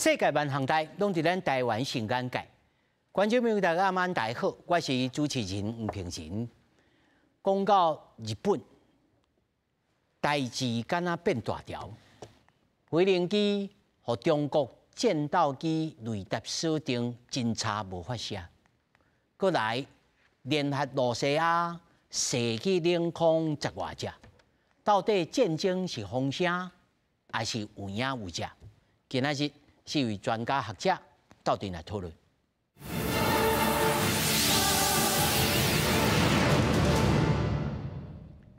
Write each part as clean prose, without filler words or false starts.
世界萬項代攏佇咱台灣上眼界。觀眾朋友大家晚大好，我是主持人吳平仁。講到日本，代誌敢若變大條，飛行機予中國戰鬥機雷達鎖定，真差無發射。閣來聯合露西亞射去領空十外隻，到底戰爭是風聲，還是有影有跡？今仔日四位專家學者鬥陣來討論。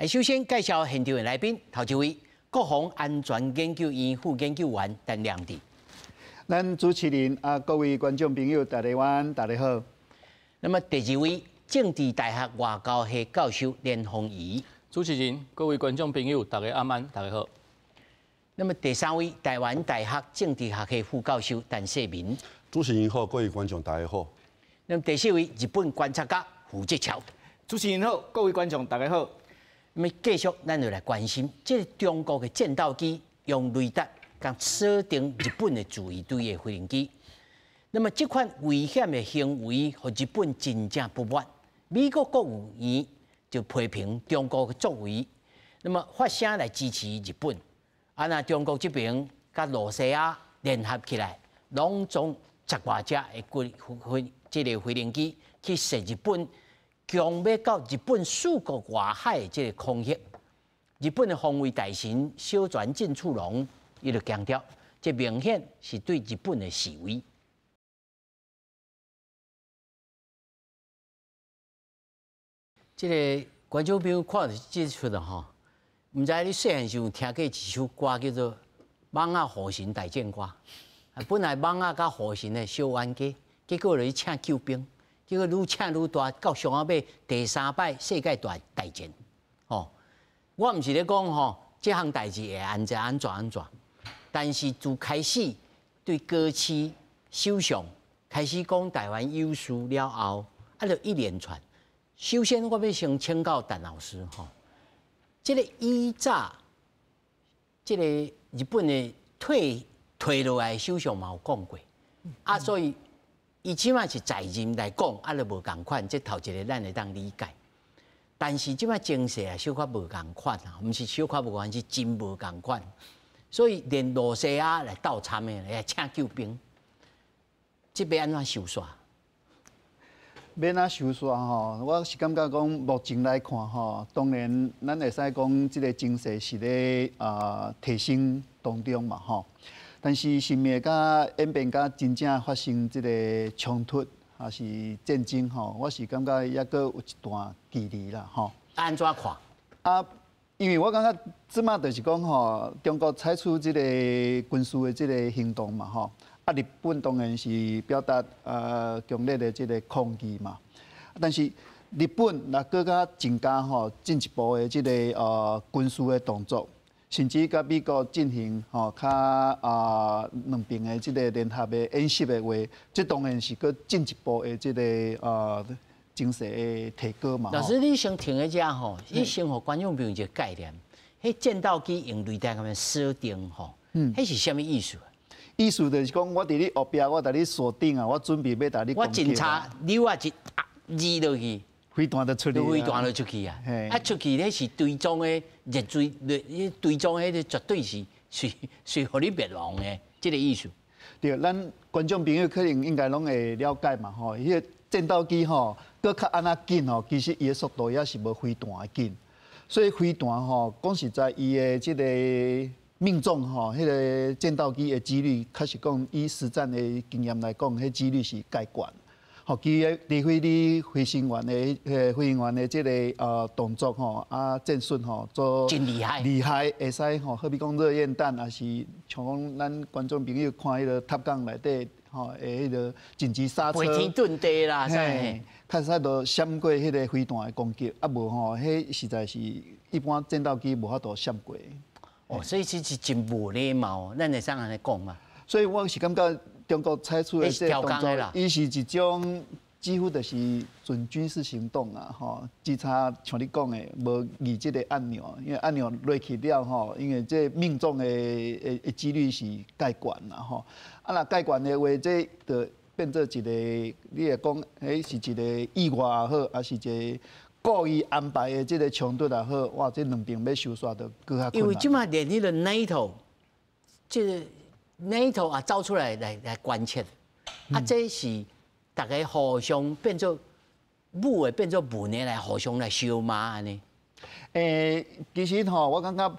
首先介紹現場的來賓，頭一位國防安全研究院副研究員陳良智。咱主持人啊，各位觀眾朋友，大家晚，大家好。那麼第二位政治大學外交系教授連鳳儀。主持人，各位觀眾朋友，大家晚安，大家好。那麼第三位台灣大學政治學系副教授陳世民。主持人好，各位觀眾大家好。那麼第四位日本觀察家胡哲橋。主持人好，各位觀眾大家好。那麼繼續，咱就來關心這個中國的戰鬥機用雷達共鎖定日本的自衛隊的飛行機。那麼這款危險的行為，予日本真正不滿。美國國務院就批評中國的作為，那麼發聲來支持日本。啊，若中國這邊佮露西亞聯合起來，攏總十外隻的軍飛這個飛行機去射日本，強欲到日本四國外海的這個空域。日本的防衛大臣小泉進次郎伊就強調，這明顯是對日本的示威。這個觀眾朋友看著這齣啦吼，毋知你細漢時有聽過一首歌叫做《蠓仔雨神大戰歌》。本來蠓仔佮雨神的小冤家，結果就去請救兵，結果愈請愈大，到上後尾第三擺世界大大戰。吼，我毋是咧講吼，這項代誌會按怎按怎按怎，但是自開始對高市首相開始講台灣有事了後，啊，就一連串。首先，我欲先請教陳老師吼，這個以早，這個日本的退退落來首相嘛有講過，啊，所以伊這擺是在任來講，啊，就無仝款，這頭一个咱會當理解。但是這擺情勢啊，小可無仝款啊，毋是小可無仝款，是真無仝款。所以連露西亞來鬥參的，來請救兵，這欲按怎收煞？欲按怎收煞吼？我是感覺講，目前來看吼，當然咱會使講這個情勢是咧啊提升當中嘛吼。但是是毋會甲演變甲真正發生這個衝突，抑是戰爭吼？我是感覺猶閣有一段距離啦吼。按怎看？啊，因為我感覺這馬就是講吼，中國採取這個軍事的這個行動嘛吼。啊，日本當然是表達強烈的這個抗議嘛。但是日本若閣較增加吼進一步的這個軍事的動作，甚至佮美國進行吼較兩邊的這個聯合的演習的話，這當然是閣進一步的這個情勢的提高嘛。老師，你先停佇遮吼，你先予觀眾朋友一個概念，彼戰鬥機用雷達共伊鎖定吼，彼是啥物意思？意思就是講，我佇你後壁，我共你鎖定啊，我準備欲共你。我偵查你我一壓落去，飛彈就出去，飛彈就出去啊！啊，出去彼是追蹤的熱追，追蹤彼個絕對是隨隨予你滅亡的，這個意思。對，咱觀眾朋友可能應該攏會了解嘛吼，彼個戰鬥機吼，閣較按怎緊吼，其實伊的速度也是無飛彈的緊，所以飛彈吼，講實在，伊的這個。命中吼，彼個戰鬥機的幾率，確實講以實戰的經驗來講，彼幾率是較懸。吼，其實除非你飛行員的飛行員的這個動作吼，啊戰術吼做真厲害，厲害會使吼，好比講熱焰彈，抑是像講咱觀眾朋友看彼個 Top Gun 內底吼，的彼個緊急剎車，飛天遁地啦，嘿，較使就閃過彼個飛彈的攻擊，啊無吼，彼實在是一般戰鬥機無法度閃過。哦，所以這是真無禮貌，咱會使按呢講嘛。所以我是感覺中國採取的這個動作，伊是一種幾乎就是準軍事行動啊！吼，只差像你講的，無按這个按鈕，因為按鈕落去了吼，因為這命中的幾率是蓋懸啦吼。啊，若蓋懸的話，這就變做一個，你會講，彼是一個意外也好，抑是一個故意安排的這个衝突也好，哇，這兩邊欲收煞就閣較困難。因為這擺連彼个 NATO，這个 NATO 也走出來來關切，啊，這是逐家互相變做武的變做文的來互相來相罵按呢。其實吼，我感覺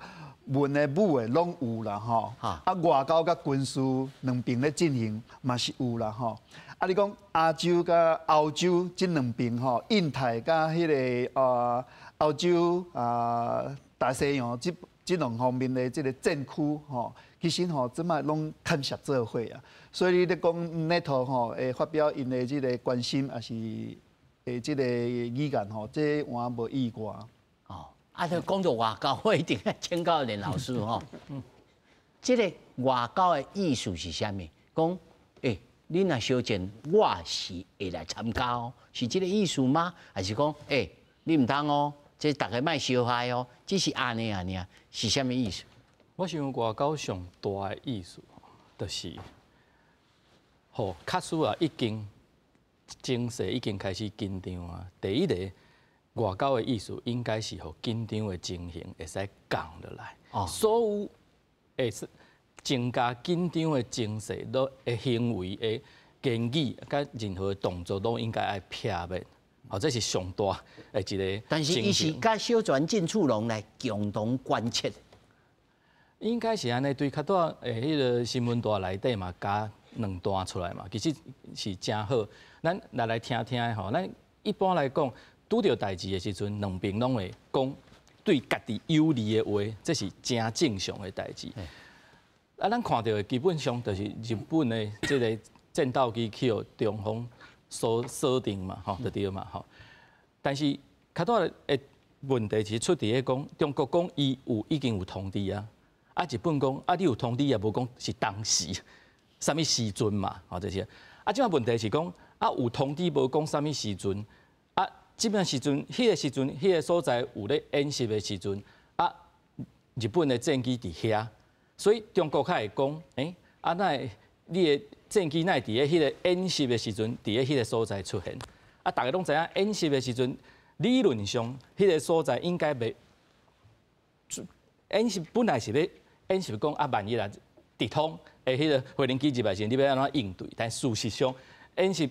文的武的攏有啦吼。啊，外交佮軍事兩邊咧進行嘛是有啦吼。啊，你講亞洲佮歐洲這兩邊吼，印太佮彼个歐洲啊大西洋這兩方面的這个戰區吼，其實吼這擺攏牽涉做伙啊。所以你咧講 NATO 吼會發表𪜶的這个關心，抑是的這个語言吼，這完無意外。哦，啊，這講到外交，我一定愛請教連老師吼。這个外交的意思是啥物？講，欸，你若相戰，我是會來參加哦，是這个意思嗎？還是講，欸，你毋通哦，這逐家莫相害哦，只是按呢按呢，是啥物意思？我想外交上大的意思，就是，吼，確實啊，已經情勢已經開始緊張啊。第一個外交的意思，應該是予緊張的情形會使降落來。所有會增加緊張的情勢，攏的行為的言語，佮任何動作，攏應該愛避免。哦，這是上大的一个。但是伊是佮小泉進次郎來共同關切。應該是按呢，對較大的彼个新聞台內底嘛，加兩段出來嘛，其實是誠好。咱來聽聽吼，咱一般來講，拄著代誌的時陣，兩邊攏會講對家己有利的話，這是誠正常的代誌。啊，咱看著的基本上就是日本的這个戰鬥機去予中方鎖鎖定嘛，吼，就對嘛，吼。但是較大的問題是出佇咧講，中國講伊有已經有通知啊。啊，日本講啊，你有通知也無講是當時，啥物時陣嘛，吼這些。啊，這擺問題是講啊，有通知無講啥物時陣，啊，這擺時陣，彼个時陣，彼个所在有咧演習的時陣，啊，日本的戰機佇遐，所以中國較會講，欸，啊，哪會你的戰機哪會佇咧彼个演習的時陣，佇咧彼个所在出現？啊，逐家攏知影演習的時陣，理論上彼个所在應該袂演習本來是欲演習講啊，萬一啊，敵方的彼个飛行機入來時，你欲按怎應對？但事實上，演習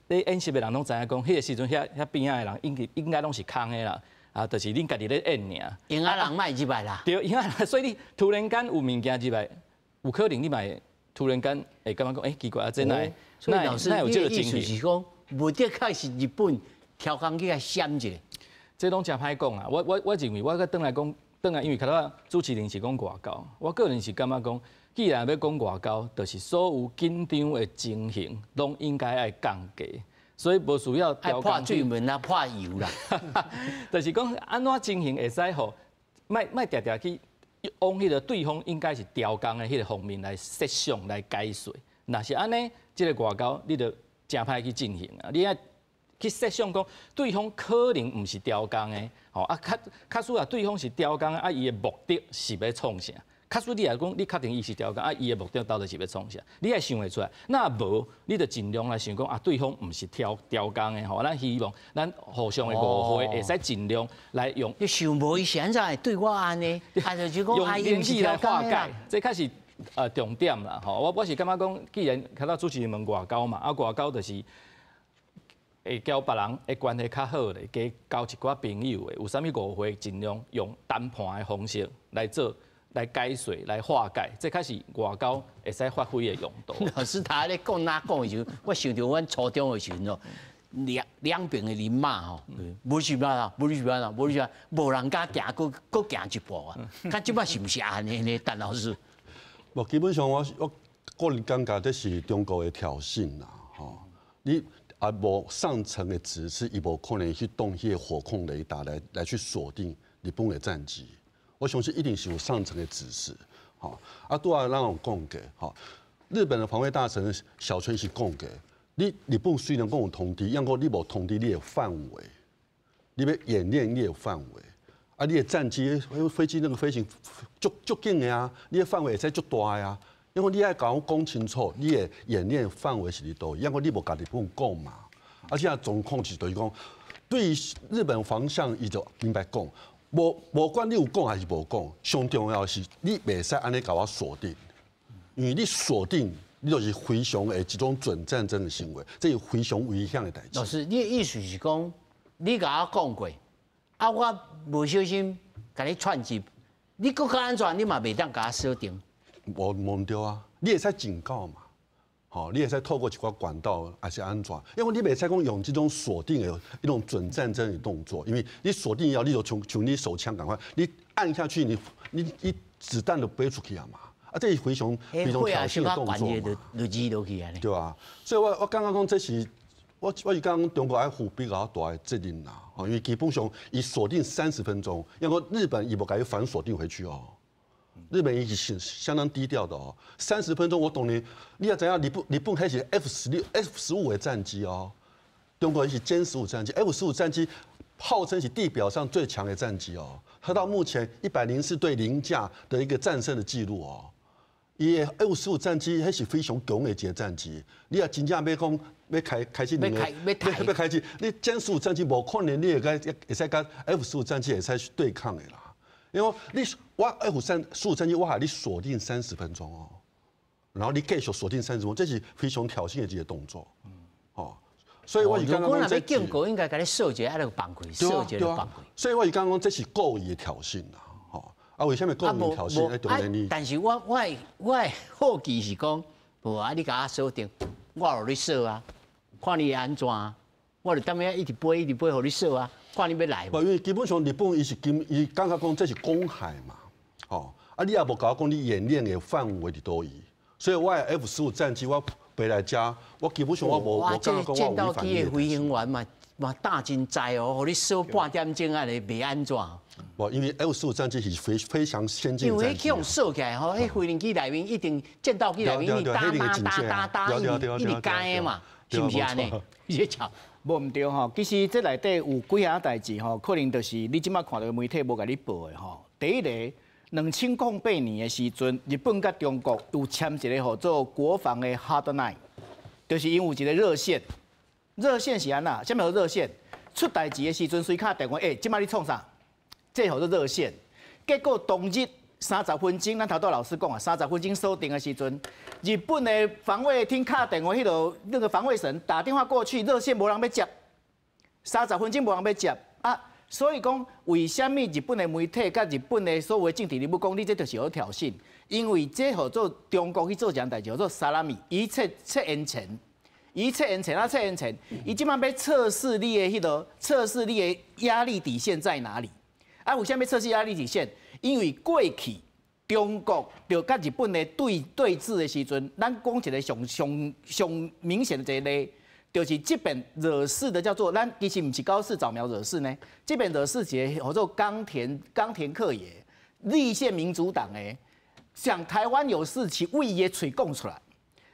咧演習的人攏知影講，彼个時陣遐遐邊仔的人應應該攏是空的啦，啊，就是恁家己咧演爾。閒仔人莫入來啦。對，閒仔人，所以你突然間有物件入來，有可能你嘛會突然間會感覺講，欸，奇怪啊，這哪會？所以老師，你的意思是講，無的確是日本刁工去共閃一下。這攏誠歹講啊！我認為，我閣轉來講，轉來，因為較早主持人是講外交，我個人是感覺講，既然欲講外交，就是所有緊張的情形，攏應該愛降低，所以無需要愛破水門啊，破油啦。就是講按怎情形會使予，莫莫定定去往彼个對方應該是刁工的彼个方面來設想來解說。若是按呢，這个外交你就誠歹去進行啊！你愛去設想講，對方可能毋是刁工的，吼啊，較假使啊，對方是刁工的，啊，伊的目的是欲創啥？假使你若講你確定伊是刁工，啊，伊的目的到底是欲創啥？你愛想會出來。若無，你就盡量來想講啊，對方毋是刁刁工的吼，咱希望咱互相的誤會會使盡量來用。你想無伊是按怎會對我按呢？啊，就是講用言語來化解，這較是重點啦。吼，我是感覺講，既然較早主持人問外交嘛，啊，外交就是會交別人的關係較好咧，加交一寡朋友的，有啥物誤會，盡量用談判的方式來做，來解說、來化解，這較是外交會使發揮的用途。老師他咧講哪講的時陣，我想著阮初中的時陣哦，兩邊的人馬吼，無是啦，無是啦，無是啦，無人敢行，閣閣行一步啊。較這擺是毋是按呢呢？陳老師？無，基本上我個人感覺這是中國的挑釁啦，吼，你啊無上層的指示，伊無可能去動彼个火控雷達來去鎖定日本的戰機。我相信一定是有上層的指示，吼。啊，拄仔咱有講過，吼，日本的防衛大臣小泉是講過，你日本雖然講有通知，毋過你無通知你的範圍，你欲演練你的範圍，啊，你的戰機、飛機那個飛行足足緊的啊，你的範圍會使足大的啊。因為你愛共我講清楚，你的演練範圍是佇佗位，因為你無共日本講嘛。啊，這狀況是就是講，對於日本方向，伊就明白講，無管你有講還是無講，上重要的是你袂使按呢共我鎖定，因為你鎖定，你就是非常的一種準戰爭的行為，這是非常危險的代誌。老師，你的意思是講，你共我講過，啊，我無小心共你串接，你閣較按怎，你嘛袂當共我鎖定。無毋對啊，你會使警告嘛，吼，你會使透過一寡管道，還是按怎？因為你袂使講用這種鎖定的一種準戰爭的動作，因為你鎖定以後，你就像你手槍仝款，你按下去，你子彈都飛出去啊嘛。啊，這是非常非常挑釁的動作嘛。就落去啊。對啊，所以我感覺講這是我是感覺中國愛負比較大的責任啦。因為基本上伊鎖定30分鐘，因為日本伊無共伊反鎖定回去哦。日本伊是相當低調的哦，三十分鐘我懂你，你也知影日本彼是 F-16、F-15的戰機哦，中國是殲十五戰機，F 十五戰機號稱是地表上最強的戰機哦，它到目前104對0架的一個戰勝的記錄哦。伊的 F 十五戰機彼是非常強的一個戰機，你若真正欲講欲開始兩個欲開始，你殲十五戰機無可能你會使佮 F 十五戰機會使去對抗的啦。因為你我 F 十五戰機我予你鎖定三十分鐘哦，然後你繼續鎖定三十分鐘，這是非常挑釁的一個動作。哦，所以我是感覺講這警告應該共你鎖一下，啊，就放開，鎖一下就放開。所以我是感覺講這是故意的挑釁啦，吼啊，為啥物故意挑釁？啊，但是我好奇是講，無啊，你共我鎖定，我予你鎖啊，看你會按怎，我就踮遐一直飛，一直飛，予你鎖啊。看你欲來無？因為基本上日本伊是今伊感覺講這是公海嘛，吼啊！你也無共我講你演練的範圍佇佗位，所以我的 F 十五戰機我飛來遮，我基本上我無無感覺講我戰鬥機的飛行員嘛膽真濟哦，予你鎖半點鐘按呢袂按怎？無，因為 F 十五戰機是非常先進。因為彼去予鎖起來吼，彼飛行機內面一定戰鬥機內面一直打打打打打，一直改的嘛，是毋是按呢？你吵。無毋對吼，其實這內底有幾項代誌吼，可能就是你這擺看著媒體無共你報的吼。第一个，2008年的時陣，日本佮中國有簽一個號做國防的 hotline，就是𪜶有一個熱線。熱線是按怎？啥物叫熱線？出代誌的時陣，隨敲電話，欸，這擺你創啥？這號做熱線。結果當日三十分鐘，咱頭拄老師講啊，三十分鐘鎖定的時陣，日本的防衛廳敲電話，彼個那個防衛省打電話過去，熱線無人欲接，三十分鐘無人欲接啊！所以講，為啥物日本的媒體佮日本的所有政治人物講，你這就是有挑釁？因為這號做中國去做一項代誌，叫做沙拉米，伊測測煙塵，伊測煙塵啊測煙塵，伊這擺欲測試你的彼個，測試你的壓力底線在哪裡？啊，為啥物測試壓力底線？因為過去中國就佮日本的對峙的時陣，咱講一個上上上明顯的一個例，就是這邊惹事的叫做咱其實毋是高市早苗惹事呢，這邊惹事一個叫做岡田克也，立憲民主黨的，講台灣有事是為伊的喙講出來。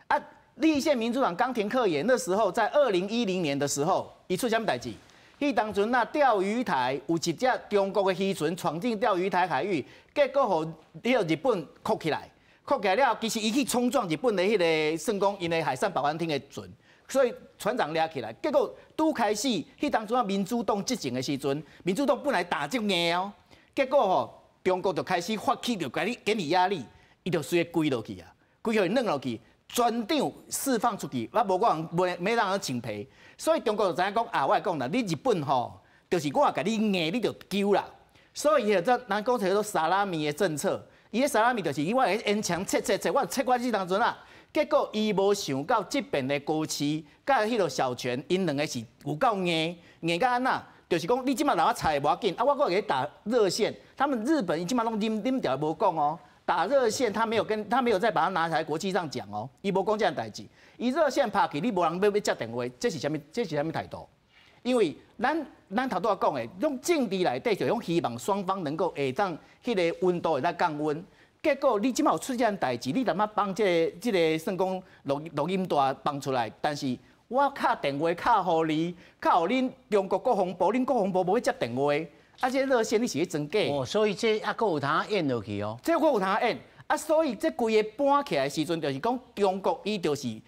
啊，立憲民主黨岡田克也那時候在2010年的時候，伊出啥物代誌？彼當陣那釣魚台有一隻中國的漁船闖進釣魚台海域，結果予彼個日本銬起來，銬起來了，其實伊去衝撞日本的彼個算講𪜶的海上保安廳的船，所以船長掠起來。結果拄開始，彼當陣啊民主黨執政的時陣，民主黨本來打足硬哦，結果吼中國就開始發起，就給你壓力，伊就隨個跪落去啊，規予伊軟落去。船長釋放出去，我無我人袂沒讓人請賠，所以中國就知影講啊，我講啦，你日本吼，就是我共你硬，你就救啦。所以伊就這咱講叫做沙拉米的政策，伊的沙拉米就是伊我會延長測測測，我測我這當陣啊，結果伊無想到這邊的高市佮彼個小泉，𪜶兩个是有夠硬，硬到按怎？就是講你這擺讓我猜無要緊，啊，我閣會打熱線，他們日本伊這擺攏啉啉著無講哦。打熱線，他沒有跟他沒有再把它拿來國際上講哦，伊無講這樣代誌，伊熱線拍去，你無人欲接電話，這是啥物？這是啥物態度？因為咱頭拄仔講的，用政治內底就用希望雙方能夠會當彼個溫度會當降溫。結果你這擺有出這樣代誌，你淡仔放這個算講錄音帶放出來，但是我敲電話敲予你，敲予恁中國國防部，恁國防部無去接電話，啊，這熱線你是咧裝假？哦，所以這猶閣有通演落去哦。這閣有通演，啊，所以這規个搬起來的時陣，就是講中國伊就是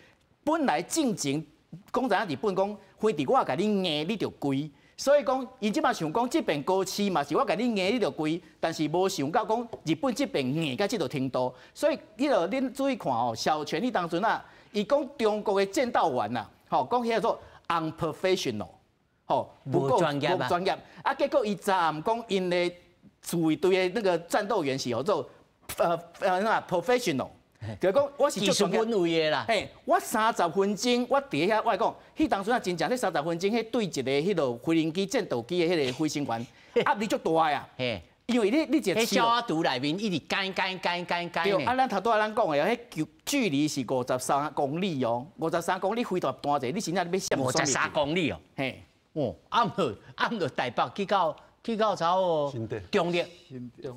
本來進前講知影日本講，非佇我共你硬，你就跪。所以講，𪜶這擺想講，這邊高市嘛是我共你硬，你就跪，但是無想到講日本這邊硬到這個程度。所以，彼個恁注意看哦，小泉彼當陣啊，伊講中國的戰鬥員啊，吼，講彼個做 unprofessional，吼，不夠專業。專業。啊，結果伊昨暗講𪜶的自衛隊的那個戰鬥員是號做那 professional。就是講我是技術本位的啦。嘿，我三十分鐘，我佇遐，我講，彼當陣啊，真正彼三十分鐘，彼對一个彼个飛行機戰鬥機的彼個飛行員壓力足大啊。因為你一個彼小仔櫥內面一直改改改改改。對，啊，咱頭拄仔咱講的，彼距距離是53公里哦，五十三公里飛彈彈者，你真正欲閃五十三公里哦。嘿。哦，啊毋著台北去到差不多中壢，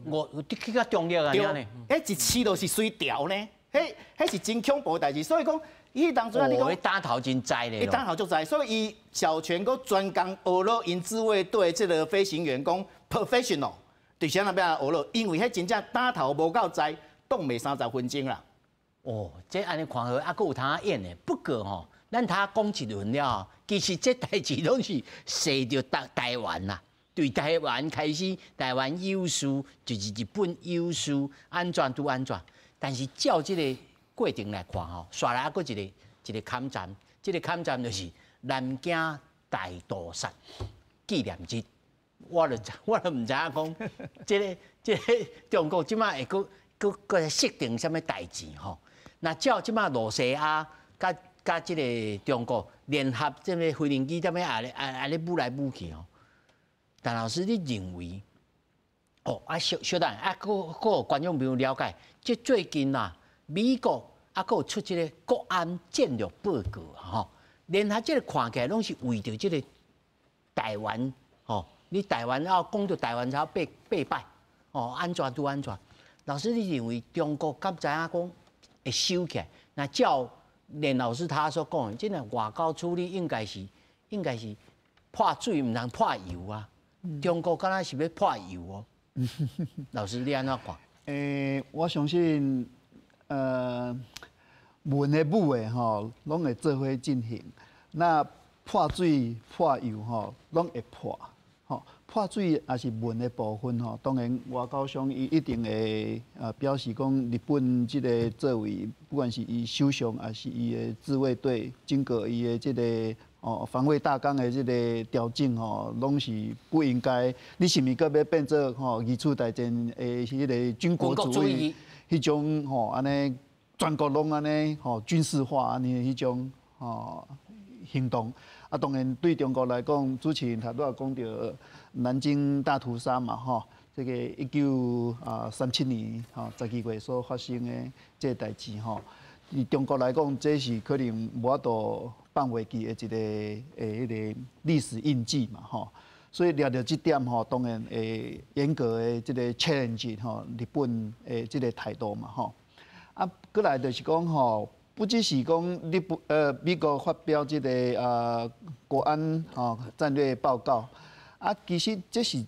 我去到中壢啊，按呢。彼一試就是隨調呢。彼是真恐怖的代誌，所以講，彼當陣啊，你講，彈頭真知咧，彼彈頭足知，所以伊小泉閣專工學了𪜶自衛隊這個飛行員講 professional，就是按怎欲學了，因為彼真正彈頭無夠知，擋袂三十分鐘啦。哦，這按呢看好，猶閣有通演的，不過吼，咱頭講一輪了，其實這代誌攏是踅著台灣啦，對台灣開始，台灣有事就是日本有事，按怎拄按怎。但是照這個過程來看吼，煞來猶閣一個坎站，這個坎站就是南京大屠殺紀念日。我就毋知影講，這個中國這擺會閣設定啥物代誌吼？那照這擺露西亞佮這个中國聯合這个飛行機踮咧按呢舞來舞去吼。陳老師，你認為？哦，啊，小小等，啊，閣閣予觀眾朋友了解，這最近啊，美國啊，閣有出這个國安戰略報告吼，聯合這个看起來攏是為著這个台灣吼，你台灣要講著台灣才八八擺，哦，按怎拄按怎？老師，你認為中國敢知影講會收起來？那照連老師他所講的，這个外交處理應該是破水，毋通破油啊！中國敢若是欲破油哦。老師，你按怎看？我相信，文的武的吼，攏會做伙進行。那破水破油吼，攏會破。吼，破水也是文的部分吼。當然，外交上伊一定會表示講，日本這个作為，不管是伊首相，抑是伊的自衛隊，整個伊的這个防衛大綱的這个調整吼，攏是不應該。你是毋是閣欲變做吼二次大戰的彼个軍國主義彼種吼按呢全國攏按呢吼軍事化按呢彼種吼行動？啊，當然對中國來講，主持人頭拄仔講著南京大屠殺嘛吼，這个1937年吼12月所發生的這个代誌吼，佇中國來講，這是可能無法度放袂記的一个彼个歷史印記嘛吼。所以掠著這點吼，當然會嚴格的這个 challenge 吼日本的這个態度嘛吼。啊，閣來就是講吼，不只是講日本美國發表這个國安吼戰略報告，啊，其實這是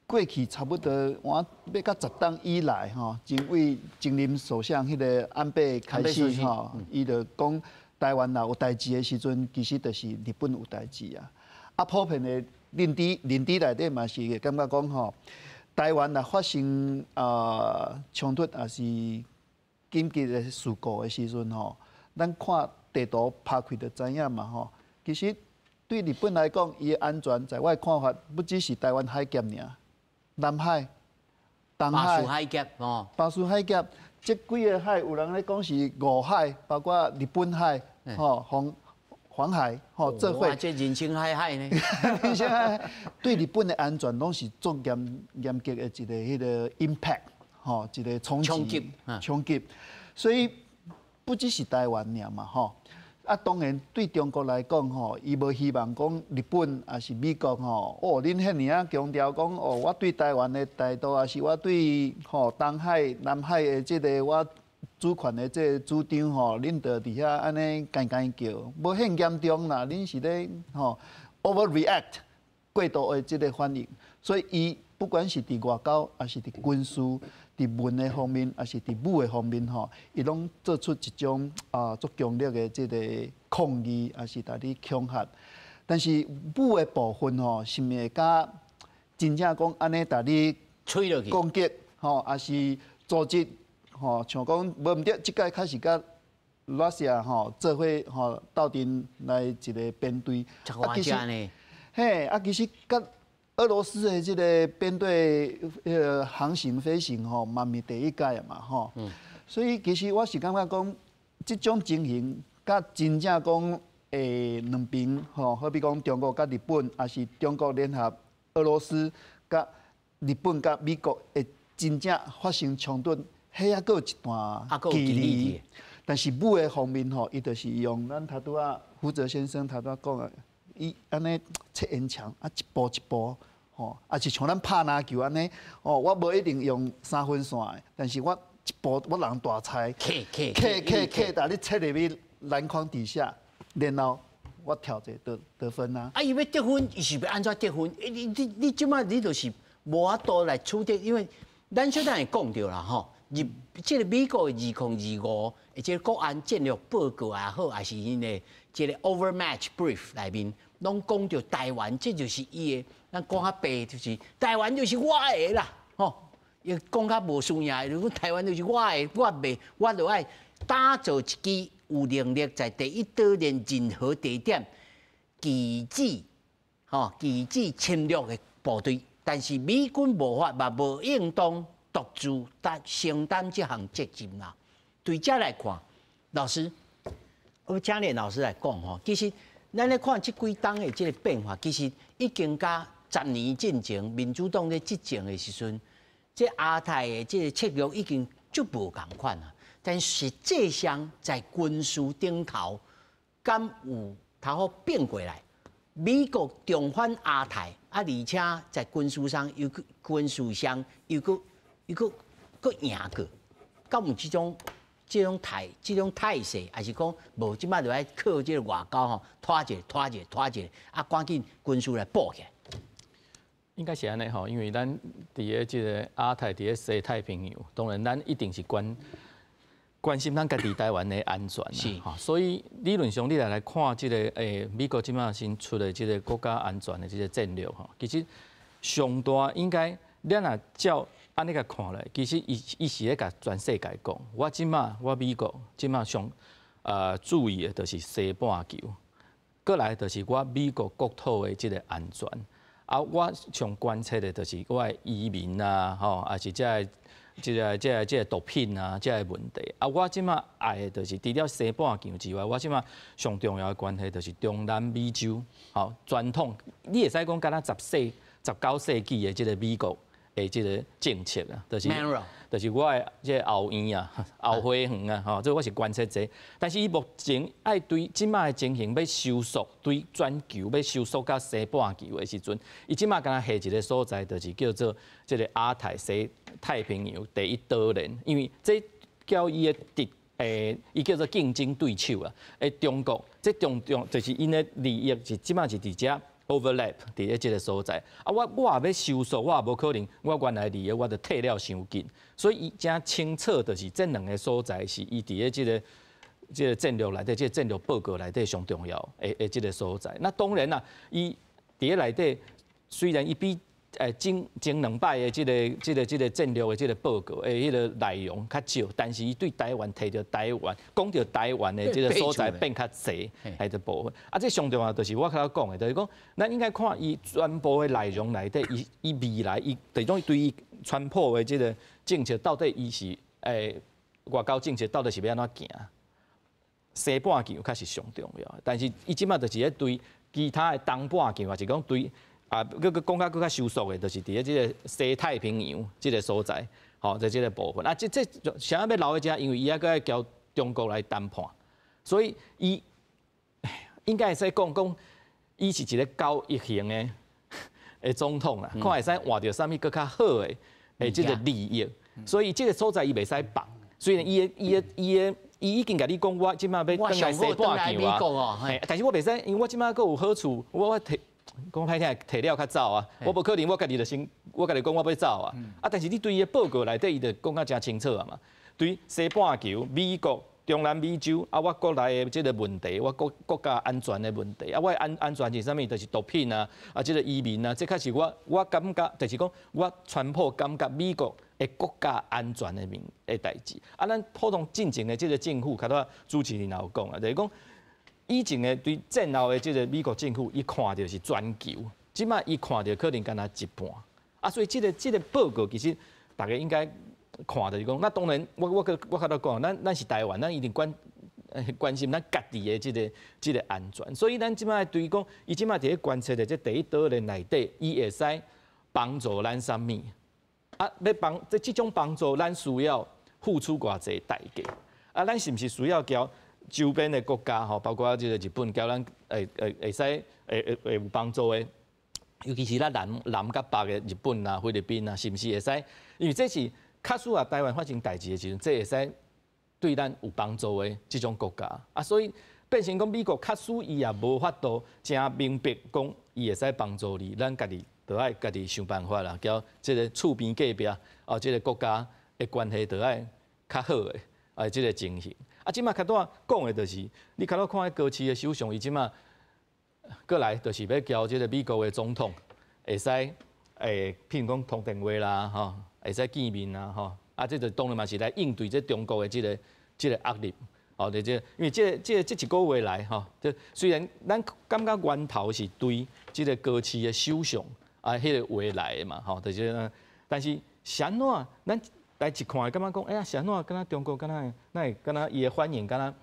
過去差不多我欲到10冬以來吼，前位前任首相彼个安倍開始吼，伊就講台灣若有代誌的時陣，其實就是日本有代誌啊。啊，普遍的認知內底嘛是會感覺講吼，台灣若發生衝突，抑是緊急的事故的時陣吼，咱看地圖拍開就知影嘛吼。其實對日本來講，伊的安全，在我的看法，不只是台灣海峽爾，南海、東海、巴士海峽哦，巴士海峽，這幾个海有人咧講是五海，包括日本海、吼黃海吼，做伙。這人生海海呢？人生海海，對日本的安全攏是足嚴嚴格的一个彼个 impact，吼，一个衝擊。衝擊。所以不只是台灣爾嘛，吼。啊，當然對中國來講，吼，伊無希望講日本抑是美國，吼，哦，恁遐爾仔強調講，哦，我對台灣的態度，抑是我對吼東海、南海的這个我主權的這個主張吼，恁就佇遐按呢干干叫，無遐嚴重啦，恁是咧吼 overreact 過度的這個反應，所以伊不管是佇外交，抑是佇軍事，佇文的方面，抑是佇武的方面吼，伊攏做出一種啊足強烈的這個抗議，抑是共你恐嚇。但是武的部分吼，是毋是會佮真正講按呢共你吹落去攻擊吼，抑是組織吼，像講無毋對，這擺開始佮 Russia 吼做伙吼鬥陣來一個編隊。啊，其實呢？嘿，啊，其實佮俄羅斯的這個編隊航行飛行吼，嘛毋是第一擺嘛吼。所以其實我是感覺講，這種情形，佮真正講兩邊吼，好比講中國佮日本，抑是中國聯合俄羅斯佮日本佮美國會真正發生衝突，彼猶閣有一段距離。但是武的方面吼，伊就是用咱頭拄仔胡哲先生頭拄仔講的，伊按呢砌煙牆啊，一步一步吼，抑是像咱拍籃球按呢，哦，我無一定用三分線的，但是我一步我人大裁，磕磕磕磕磕，共你切入去籃筐底下，然後我跳一個得分啊！啊，伊欲得分，伊是欲按怎得分？你你你這擺你就是無法度來取得，因為咱小等會講著啦吼。入這個美國的2025的這個國安戰略報告也好，抑是𪜶的這個 overmatch brief 內面，攏講著台灣，這就是伊的。咱講較白，就是台灣就是我的啦，吼。伊講較無輸贏，如果台灣就是我的，我袂，我就愛打造一支有能力在第一島鏈任何地點拒止，吼拒止侵略的部隊。但是美軍無法嘛無應當獨自擔承擔這項責任啦。對這來看，老師，我請連老師來講吼，其實咱咧看這幾冬的這個變化，其實已經佮10年進前民主黨咧執政的時陣，這亞太的這個策略已經足無仝款啊。但實際上在軍事頂頭，敢有頭好變過來？美國重返亞太，啊，而且在軍事上又閣軍事上又閣又閣閣贏過，敢有這種態勢，抑是講無這擺就愛靠這個外交吼，拖者拖者拖者，啊，趕緊軍事來補起來。應該是按呢吼，因為咱佇咧這個亞太，佇咧西太平洋，當然咱一定是關心咱家己台灣的安全啦，所以理論上你來看這個美國這擺新出的這個國家安全的這個戰略吼，其實上大應該咱若照按呢共看來，其實伊伊是咧共全世界講，我這擺我美國這擺上注意的就是西半球，過來就是我美國國土的這個安全，啊，我上關切的就是我的移民啊，吼，抑是這个這個毒品啊，這個問題。啊，我這擺愛的就是除了西半球之外，我這擺上重要的關係就是中南美洲。吼，傳統你會使講敢若19世紀的這個美國的這個政策啊，就是我的這個後院啊、後花園啊，吼，這我是關切這個。但是伊目前愛對這擺的情形欲收縮，對全球欲收縮到西半球的時陣，伊這擺敢若下一個所在，就是叫做這個亞太西太平洋第一島鏈，因為這叫伊的敵伊叫做競爭對手啊。中國這中中就是𪜶的利益是這擺是佇遮 overlap 佇咧這個所在。啊，我也欲收縮，我也無可能，我原來利益我就退了傷緊。所以伊誠清楚，就是這兩個所在是伊佇咧這個戰略內底，這個戰略報告內底上重要的這個所在。那當然啦，伊佇咧內底雖然伊比前前兩擺的這個戰略的這個報告的彼個內容較少，但是伊對台灣提著台灣，講著台灣的這個所在變較濟，彼個部分。啊，這上重要就是我較早講的，就是講，咱應該看伊全部的內容內底，伊伊未來伊這種對伊川普的這個政策到底伊是外交政策到底是欲按怎行？西半球較是上重要，但是伊這擺就是咧對其他的東半球，抑是講對。啊，閣閣講較閣較收縮的，就是佇咧這個西太平洋這個所在，吼，在這個部分。啊，這啥物欲留佇遮，因為伊猶閣愛交中國來談判，所以伊應該會使講講，伊是一個交易型的總統啦，看會使換著啥物閣較好的這個利益，所以這個所在伊袂使放。雖然伊的伊的伊的伊已經共你講，我這馬欲轉來西半球啊，但是我袂使，因為我這馬閣有好處，我提講歹聽，提了較走啊，我無可能我家己就先，我家己講我欲走啊，啊，但是你對伊的報告內底，伊就講甲誠清楚啊嘛，對西半球、美國、中南美洲啊，我國內的這個問題，我國家安全的問題啊，我的安全是啥物？就是毒品啊，啊，這個移民啊，這較是我感覺，就是講我川普感覺美國的國家安全的面的代誌。啊，咱普通進前的這個政府，較拄主持人也有講啊，就是講以前的對戰後的這個美國政府，伊看著是全球，這馬伊看著可能干焦一半。啊，所以這個報告其實大家應該看著是講，那當然我較拄講，咱是台灣，咱一定關心咱家己的這個安全。所以咱這馬對講，伊這馬佇咧觀察的這第一島鏈內底，伊會使幫助咱啥物？啊，欲幫這種幫助，咱需要付出偌濟代價？啊，咱是毋是需要交周邊的國家吼，包括這個日本，交咱會使會有幫助的？尤其是咱南佮北的日本啊、菲律賓啊，是毋是會使？因為這是確實啊，台灣發生代誌的時陣，這會使對咱有幫助的這種國家啊，所以變成講美國確實伊也無法度誠明白講伊會使幫助你，咱家己就愛家己想辦法啦，交這個厝邊隔壁啊，這個國家的關係就愛較好的啊，這個情形。啊，這馬較拄講的就是，你較拄看彼高市的首相，伊這馬過來就是欲交這個美國的總統，會使譬如講通電話啦，吼，會使見面啦，吼，啊，這就當然嘛是來應對這中國的這個壓力，哦，就這，因為這一個月來，吼，這雖然咱感覺源頭是對這個高市的首相啊，彼個話來的嘛，吼，就是，但是是按怎咱來一看，感覺講，哎呀，是按怎，敢若中國敢若，哪會敢若伊的反應敢若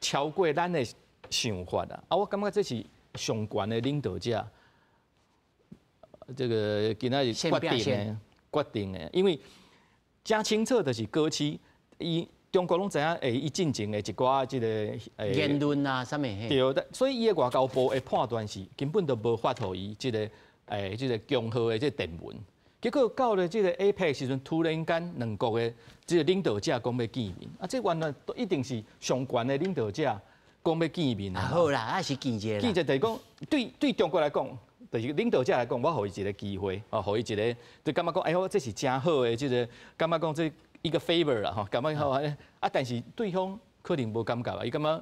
超過咱的想法啊？啊，我感覺這是上懸的領導者，這個今仔日決定的，因為誠清楚就是高市，伊中國攏知影，伊進前的一寡這個言論啊，啥物？對，所以伊的外交部的判斷是根本就無發予伊這個強號的這個電文。結果到了這個 APEC 時陣，突然間兩國的這個領導者講欲見面，啊，這原來都一定是上懸的領導者講欲見面啊。好啦，啊是見者。見者就是講，對中國來講，就是領導者來講，我予伊一個機會，哦，予伊一個，就感覺講，哎喲，這是誠好的，這個感覺講這一個 favor 啦，吼，感覺好啊，但是對方可能無感覺啊，伊感覺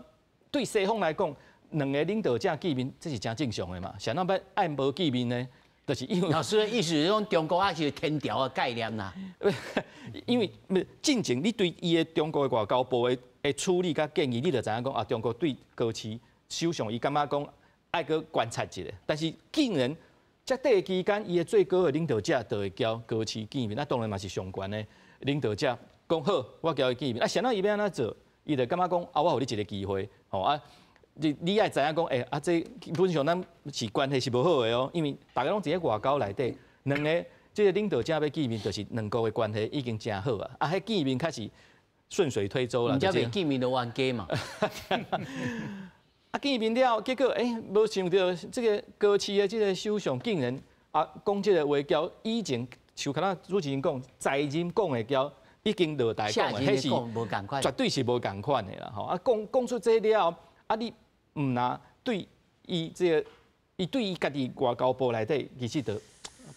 對西方來講，兩個領導者見面，這是誠正常的嘛，啥人欲愛無見面呢？就是因為老師的意思是講中國還是天朝的概念啦。因為進前你對伊的中國的外交部的處理佮建議，你就知影講啊，中國對高市首相伊感覺講愛閣觀察一下，但是竟然這短期間，伊的最高的領導者就會交高市見面，那當然嘛是上懸的領導者講好，我交伊見面。啊，啥人伊欲按怎做？伊就感覺講啊，我予你一個機會，吼啊。你愛知影講，欸，啊，這基本上咱是關係是無好的哦，因為大家攏佇咧外交內底，兩个這个領導者欲見面，就是兩國的關係已經誠好啊。啊，彼見面較是順水推舟啦。毋才袂見面就冤家嘛。啊，見面了，結果欸，無想著這个高市的這个首相竟然啊講這个話，交以前像敢若主持人講，在任講的交已經落台講的，彼是絕對是無仝款的啦。吼啊，講出這了，啊你毋若對伊這个，伊對伊家己外交部內底，其實就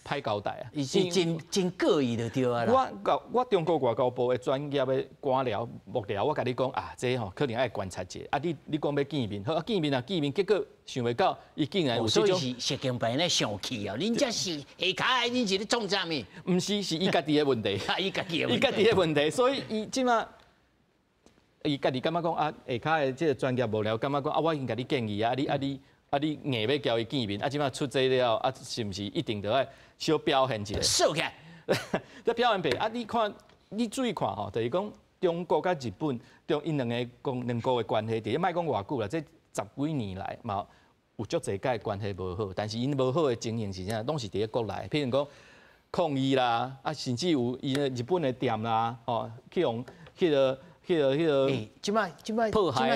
歹交代啊。伊是真真過意就對啊啦。我中國外交部的專業的官僚幕僚，我共你講啊，這吼可能愛觀察者。啊，你講欲見面，好啊，見面啊見面，結果想袂到，伊竟然有這種。所以是習近平咧生氣哦，恁這是下跤的，恁是咧創啥物？毋是，是伊家己的問題。伊家己的。伊家己的問題，所以伊這馬。伊家己感覺講啊，下跤的這个專業幕僚感覺講啊，我已經共你建議啊，你硬欲交伊見面，啊，這馬出這了，啊，是毋是一定著愛小表現一下？收起來，這表現袂啊！你看，你注意看吼，就是講中國佮日本，中𪜶兩个講兩國的關係，佇咧莫講偌久啦，這十幾年來嘛有足濟擺關係無好，但是𪜶無好的情形是啥？攏是佇咧國內，譬如講抗議啦，啊，甚至有伊日本的店啦，吼，去予彼个，欸，這馬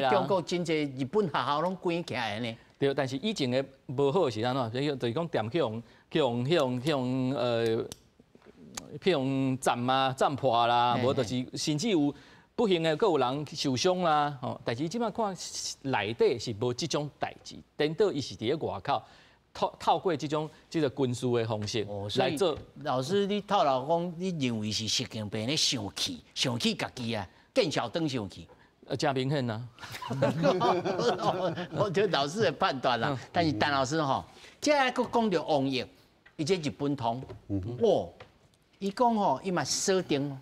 中國真濟日本學校攏關起來呢。對，但是以前的無好是按怎？就是講店去予佔啊、佔破啦，無就是甚至有本不幸的，閣有人受傷啦，吼。但是這擺看內底是無這種代誌，顛倒伊是佇咧外口透過這種這個軍事的方式來做。老師，你透露講，你認為是習近平咧生氣，生氣家己啊，見笑轉生氣。誠明顯啊！我覺得老師的判斷啦，但是陳老師吼，這閣講著王毅，伊這日本通，哇，伊講吼，伊嘛鎖定。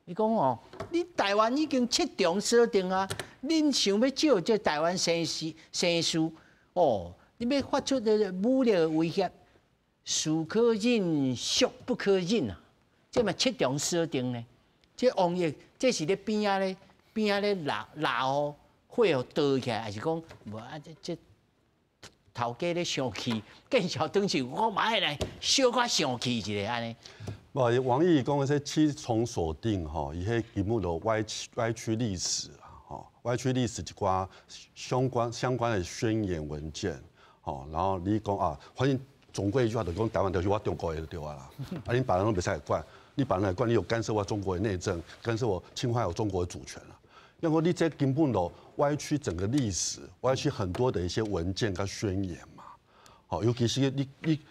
伊講哦，你台灣已經七重鎖定啊！恁想欲借這台灣生事生事哦，你欲發出這個武力威脅，是可忍，孰不可忍啊！這嘛七重鎖定呢？這王毅這是咧邊仔咧邊仔咧鬧鬧哦，火予著起來，還是講無啊？這這頭家咧生氣，見笑轉生，我嘛愛來小可生氣一下按呢。無，王毅講的這七重鎖定吼，伊彼根本就歪曲歪曲歷史啊，吼，歪曲歷史一寡相關的宣言文件，吼，然後你講啊，反正總歸一句話就講台灣就是我中國的就對啊啦，啊，恁別人攏袂使來管，你別人來管，你有干涉我中國的內政，干涉我侵犯我中國的主權啦。因為你這根本就歪曲整個歷史，歪曲很多的一些文件佮宣言嘛。吼，尤其是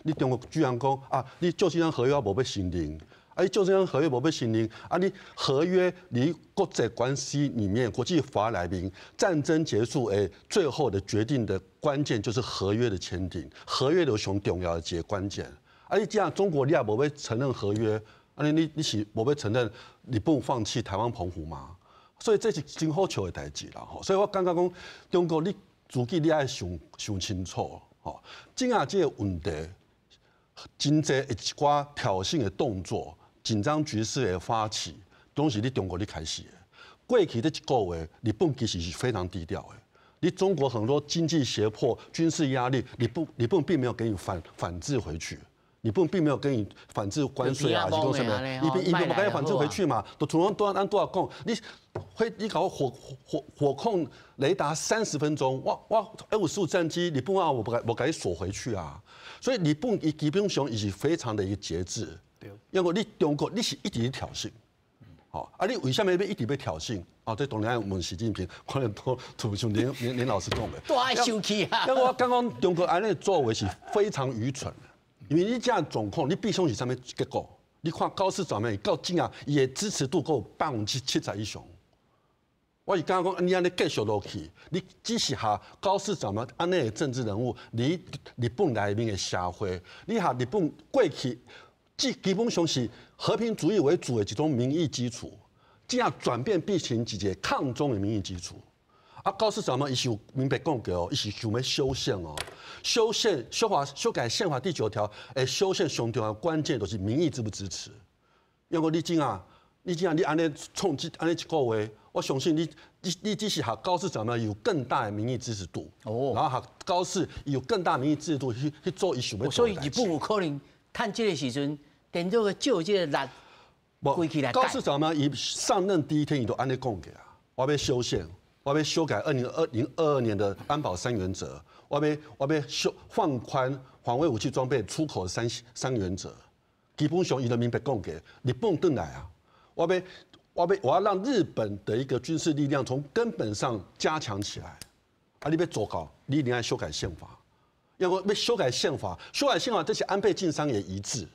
你中國居然講啊，你舊金山合約無欲承認，啊，你舊金山合約無欲承認，啊，你合約離國際關係裡面，國際法內面，戰爭結束，誒，最後的決定的關鍵就是合約的簽訂，合約的上重要的一個關鍵。啊，你這樣中國你也無欲承認合約，啊，你是無欲承認日本放棄台灣澎湖嗎？所以這是真好笑的代誌啦。吼，所以我感覺講中國你自己你愛想想清楚。吼，這下這個問題，真濟一寡挑釁的動作，緊張局勢的發起，攏是你中國咧開始的。過去這一個月，日本其實是非常低調的。你中國很多經濟脅迫、軍事壓力，日本並沒有給你反制回去。日本並沒有跟你反制關稅啊，還是講什麼？伊並無共你反制回去嘛？都從都按多少講？你會你搞火控雷達30分鐘，我 F-15戰機，日本啊，我不我共你鎖回去啊。所以日本伊基本上伊是非常的一個節制。因為你中國你是一直挑釁，好啊，你為啥物欲一直欲挑釁？啊，這當然愛問習近平，可能都像連老師講的。都愛生氣啊！因為我感覺中國按呢作為是非常愚蠢的。因為你這樣狀況，你必須是啥物結果？你看高市早苗到今啊，伊的支持度夠70%以上。我是感覺講，你按呢繼續落去，你只是予高市早苗按呢的政治人物，佇日本內面的社會，你予日本過去，這基本上是和平主義為主的一種民意基礎，這樣轉變變成一個抗中的民意基礎。啊，高市早苗伊是有明白講過哦，伊是想欲修憲哦，修憲修法修改憲法第九條，欸，修憲上重要關鍵就是民意支不支持。因為你這啊，你這樣你按呢創這按呢一個月，我相信你只是予高市早苗有更大的民意支持度，哦，然後予高市有更大民意支持度去做伊想欲做。所以日本有可能趁這個時陣，顛倒去借這個力，規起來。高市早苗伊上任第一天，伊就按呢講過啊，我欲修憲。我欲修改2022年的安保三原則，我欲修放寬防衛武器裝備出口三原則，基本上伊就明白講過，日本轉來啊，我要讓日本的一個軍事力量從根本上加強起來，啊，你欲做到，你一定要修改憲法，要欲修改憲法，修改憲法這是安倍晉三也一致。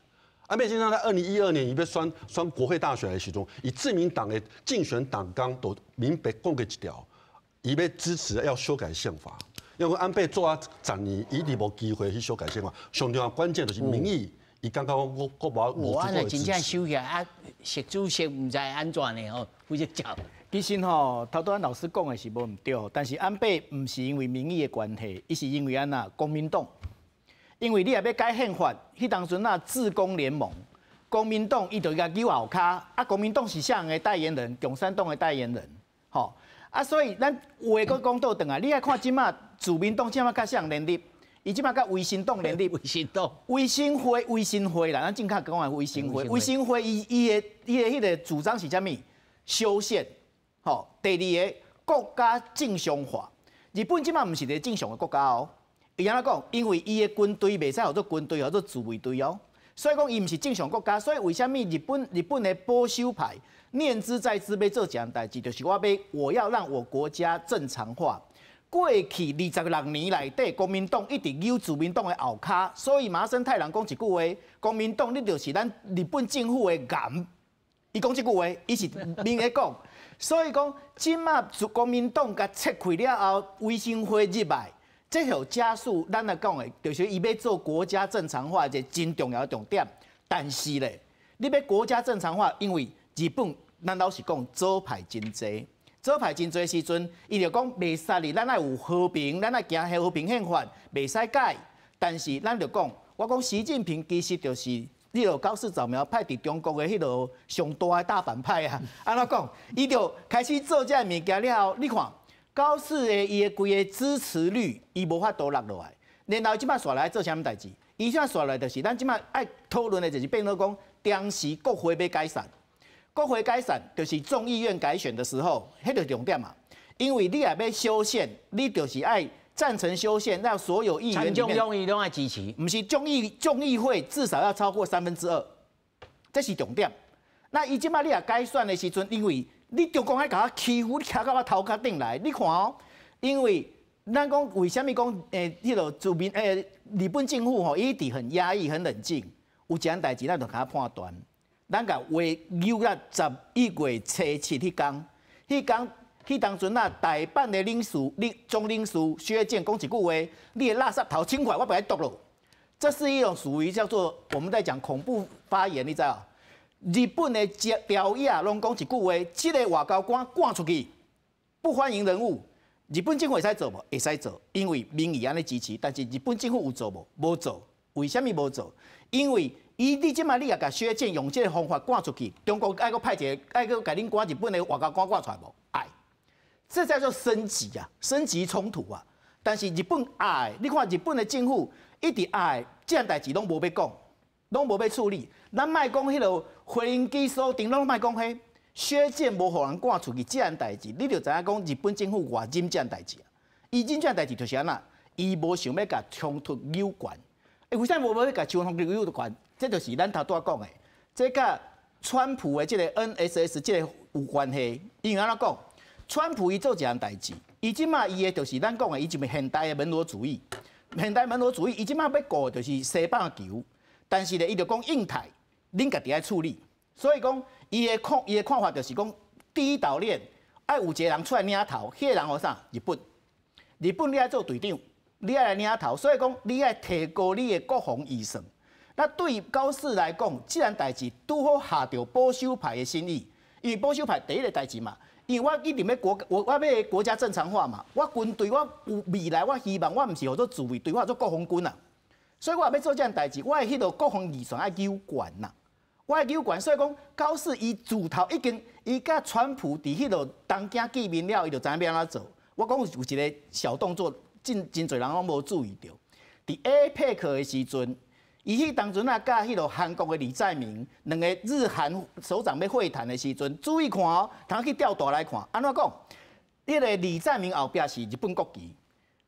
安倍晉三在2012年伊欲選國會大選的時陣，伊自民黨的競選黨綱都明白講過一條。伊欲支持要修改憲法，因為安倍做啊十年，伊一直無機會去修改憲法。上重要關鍵就是民意，伊感覺我無我若真正修起來啊，習主席毋知按怎呢吼，負責教。其實吼，頭拄仔老師講的是無毋對，但是安倍毋是因為民意的關係，伊是因為按怎公明黨，因為你若欲改憲法，彼當陣啊自公聯盟，公明黨伊就共扭後跤，啊公明黨是啥人的代言人？共產黨的代言人，吼。啊，所以咱話閣講倒轉來，你愛看這馬自民黨這馬佮啥人連立？伊這馬佮維新黨連立。維新黨。維新會，維新會啦，咱正確講的維新會。維新會伊的彼個主張是啥物？修憲，吼。第二個國家正常化。日本這馬毋是一個正常的國家哦。伊按怎講？因為伊的軍隊袂使號做軍隊，號做自衛隊哦。所以講伊毋是正常國家，所以為啥物日本的保守派念茲在茲欲做一項代誌，就是我要讓我國家正常化。過去26年內底，國民黨一直扭自民黨的後跤，所以麻生太郎講一句話：國民黨你就是咱日本政府的癌。伊講這句話，伊是明咧講。所以講，這馬國民黨共切開了後，維新會入來，這條加速咱來講的，就是伊欲做國家正常化一個真重要的重點。但是咧，你欲國家正常化，因為日本，咱老實講，左派真濟，左派真濟時陣，伊就講袂使哩，咱愛有和平，咱愛行和平憲法，袂使改。但是咱就講，我講習近平其實就是彼個高市早苗派佇中國的彼個上大的大反派啊！按怎講？伊就開始做這个物件了後，你看高市的伊的規个支持率，伊無法度落落來。然後這馬煞來做啥物代誌？伊這馬煞來就是咱這馬愛討論的，就是變做講，當時國會欲解散，國會解散就是眾議院改選的時候，彼個重點嘛。因為你若欲修憲，你就是愛贊成修憲，讓所有議員參眾兩院攏愛支持，毋是眾議會至少要超過2/3，這是重點。那伊這馬你若改選的時陣，因為你中共愛共我欺負，你徛到我頭殼頂來，你看哦，因為咱講為啥物講彼個自民日本政府吼，伊一直很壓抑、很冷靜，有一項代誌咱就共判斷，咱共話扭到11月初7彼工，彼工。彼當陣啊，大阪的領事、總領事薛劍講一句話：你的垃圾頭清快，我欲共你剁囉。這是一種屬於叫做我們在講恐怖發言，你知無？日本的朝野攏講一句話：這個外交官趕出去，不歡迎人物。日本政府會使做無？會使做，因為民意按呢支持。但是日本政府有做無？無做。為啥物無做？因為伊你這馬你也共薛劍用這個方法趕出去，中國愛閣派一個愛閣共恁趕日本的外交官趕出來無？愛。這叫做升級啊，升級衝突啊！但是日本愛，你看日本的政府一直愛，這項代誌攏無欲講，攏無欲處理。咱莫講彼個飛行機鎖定，攏莫講彼薛劍無予人趕出去，這項代誌，你就知影講日本政府偌忍這項代誌啊！伊忍這項代誌就是按怎，伊無想欲共衝突扭懸。欸，為啥無欲共衝突扭懸？這就是咱頭拄仔講的，這佮川普的這個 NSS 這個有關係。因為按怎講？川普伊做一項代誌，伊這馬伊的就是咱講的，伊就是現代的門羅主義。現代門羅主義，伊這馬欲顧的就是西半球，但是咧，伊就講印太，恁家己愛處理。所以講，伊的看法就是講，第一島鏈愛有一個人出來領頭，彼個人予啥？日本，日本你愛做隊長，你愛來領頭，所以講你愛提高你的國防預算。那對高市來講，這項代誌拄好合著保守派的心意，因為保守派第一個代誌嘛。因為我一定欲國，我欲國家正常化嘛。我軍隊，我有未來，我希望我毋是予做自衛隊，我做國防軍啊。所以我欲做這項代誌，我的彼個國防預算愛扭懸啦。我愛扭懸，所以講高市伊自頭已經，伊佮川普佇彼個東京見面了，伊就知影欲按怎做。我講有一個小動作，真真濟人攏無注意著。佇 APEC 的時陣，伊彼當陣啊，佮彼個韓國的李在明兩个日韓首長欲會談的時陣，注意看哦，通去調帶來看。按怎講？彼個李在明後壁是日本國旗，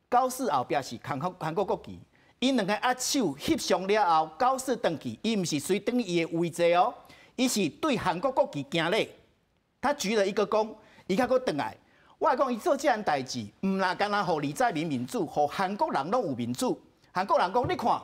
高市後壁是韓國國旗。𪜶兩个握手翕相了後，高市轉去，伊毋是隨轉伊的位置哦，伊是對韓國國旗行禮，他鞠了一個躬，伊較閣轉來。我來講，伊做這項代誌，毋若干焦予李在明面子，予韓國人攏有面子。韓國人講，你看，